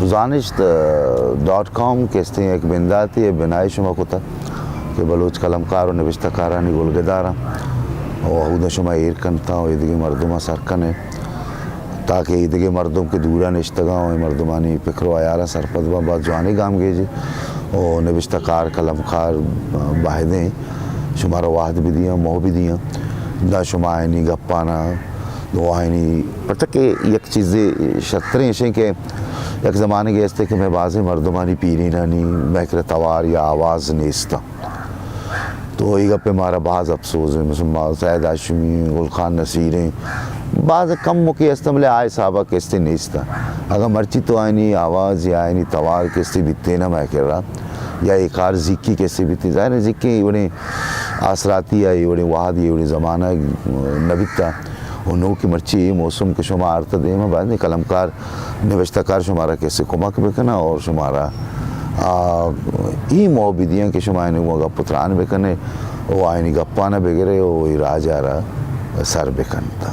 زانشت dot com کہ استیں یک بنداتے ءِ بنائے شما کتا کہ بلوچ قلمکار و نبشتہ کارانی گلگداراں و اود شما ایر کنتا و ایدگہ مردماں سر کنے تاکہ ایدگہ مردم کہ دورا نشتگاں و اے مردمانی پکر و حیالاں سرپد باں، باز جوانیں گامگیجے و نبشتہ کار، قلمکار بایدیں شمارا وہد بدیاں، موہ بدیاں، داں شما آیانی گپانا و آیانی پرچا کہ یک چیزے شرتریں اشیں کہ یک زمانگے استے کہ مئے بازیں مردمانی پیرینانی مئے کرا توار یا آواز نیست۔ تو اے گپے مارا باز افسوز ایں، مثلاً ما سید ہاشمی، گل خان نصیر ایں، باز کم مکے استن، بلے آ حسابا کسے نیست۔ اگاں مرچی تو آیانی آواز یا آیانی توار کسے بیتیں نا مئے کرا، یا اے کار زیکی کسے بیتیں، ظاہر ایں زیکی اے وڑیں آسراتی یا اے وڑیں وہد، اے وڑیں زمانگ نہ بیتا۔ و نوکی مرچی اے موسم کہ شما آرتا دیما، باید ایں قلمکار، نبشتہ کار شمارا کسے کمک بکناں اور شمارا، آ، اے موہ بدیاں کہ شما آیانی گوں گپ و تران بکنے و آیانی گپانا بگرے و اے راجا را سر بکنتا۔